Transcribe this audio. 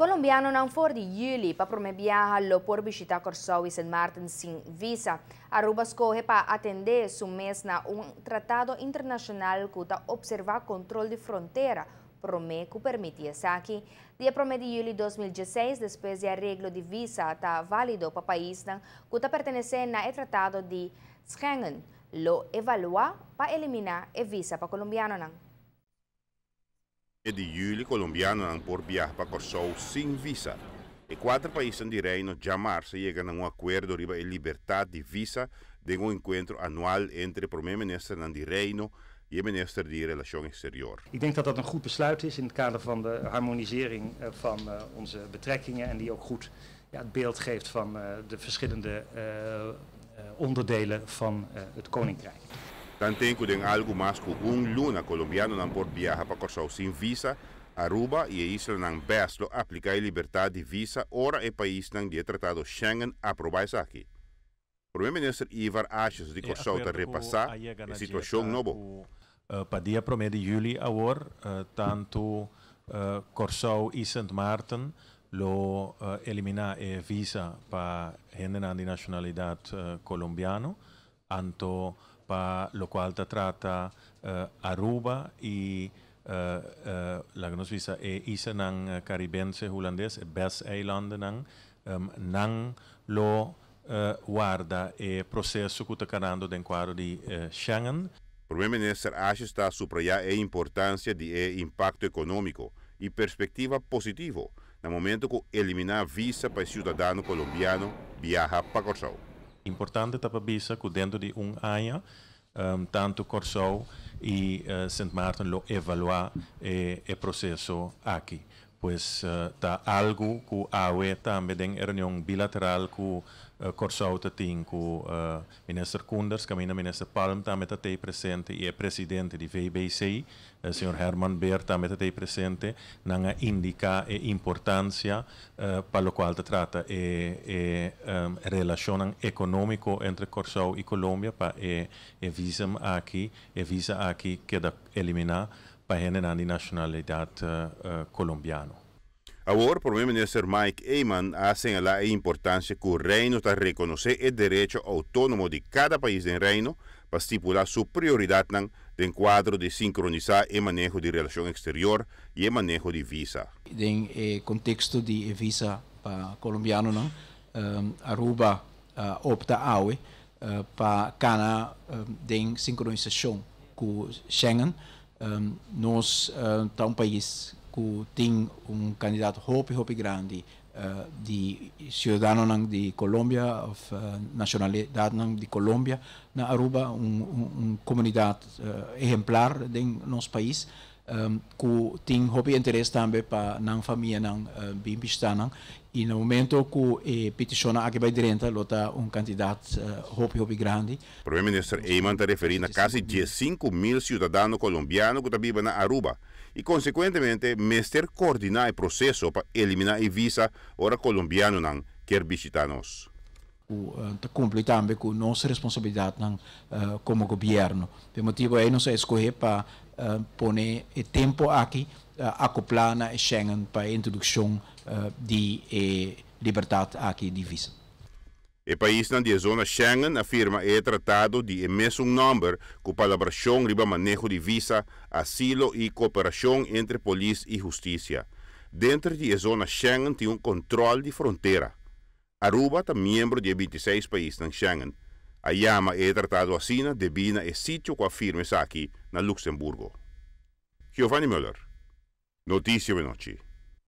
Colombianonan for di juli pa prome biaha lo por bishita Corsou y Sint Maarten sin visa. Aruba a scoge pa atende su mes na un tratado internacional cu ta observa control di frontera prome cu permiti esaki. Dia 1 di juli 2016, despues di areglo di visa ta valido pa paisnan cu ta pertenece na e tratado di Schengen, lo evalua pa elimina e visa pa Colombianonan. Di juli Colombianonan por biaha pa Corsou sin visa. E cuater paisnan di Reino diamars a yega na un acuerdo riba e libertad di visa den un encuentro anual entre Prome Ministernan di Reino y e Minister di Relacion Exterior. Ik denk dat dat een goed besluit is in het kader van de harmonisering van onze betrekkingen en die ook goed, ja, het beeld geeft van de verschillende onderdelen van het Koninkrijk. Tanten cu den algo mas cu un luna Colombianonan por biaha pa Corsou sin visa, Aruba y e islanan BES lo aplica e libertad di visa ora e paisnan di e Tratado Schengen aproba esaki. Prome Minister Ivar Asjes di E Corsou ta acuerdo cu repasa a yega e na dje situacion ta nobo. cu pa dia 1 di juli awor tanto Corsou y Sint Maarten lo elimina e visa pa hendenan di nacionalidad Colombiano, anto pa locual ta trata Aruba y, laga nos bisa, e islanan Caribense Hulandes, e BES-eilandennan, nan lo warda e proceso cu ta canando den cuadro di Schengen. Prome Minister Asjes ta subraya e importancia di e impacto economico y perspectiva positivo na momento cu elimina visa pa e ciudadano Colombiano biaha pa Corsou. Importante ta pa bisa cu dentro di un aña tanto Corsou y Sint Maarten lo evalua e proceso aki. Pues ta algo cu awe tambe den e reunion bilateral cu Corsou ta tin cu Minister Koenders, caminda Minister Palm tambe ta tey presente y e presidente di VBC, señor Herman Beer, tambe ta tey presente, nan a indica e importancia pa locual ta trata e relacionnan economico entre Corsou y Colombia pa e visum aki, e visa aki keda elimina pa hendenan di nacionalidad Colombiano. Awor, Prome Minister Mike Eman a señala e importancia cu Reino ta reconoce e derecho autonomo di cada pais den Reino pa stipula su prioridadnan den cuadro di sincronisa e maneho di relacion exterior y e maneho di visa. Den e contexto di e visa pa Colombianonan, Aruba a opta awe pa cana den sincronisacion cu Schengen. Nos ta un pais cu tin un cantidad hopi hopi grandi di ciudadanonan di Colombia of nacionalidadnan di Colombia na Aruba, un comunidad ehemplar den nos pais cu tin hopi interes tambe pa nan famianan bin bishita nan, y na momento cu e peticionnan aki bay drenta lo ta un cantidad hopi hopi grandi. Prome Minister Eman ta referi na casi 15.000 ciudadano Colombiano cu ta biba na Aruba y consecuentemente mester coordina e proceso pa elimina e visa ora Colombianonan kier bishita nos. Cu ta cumpli tambe cu nos responsabilidadnan como gobierno. P'e motibo ey nos a escoge pa pone e tempo aki acopla na e Schengen pa e introduccion di e libertad aki di visa. E paisnan di e zona Schengen a firma e tratado di e mesun nomber cu palabracion riba maneho di visa, asilo y cooperacion entre polis y husticia. Denter di e zona Schengen tin un control di frontera. Aruba ta miembro di e 26 paisnan Schengen. A yama e tratado asina debi na e sitio cu a firma esaki na Luxemburgo. Giovanni Muller, Noticia Awe Nochi.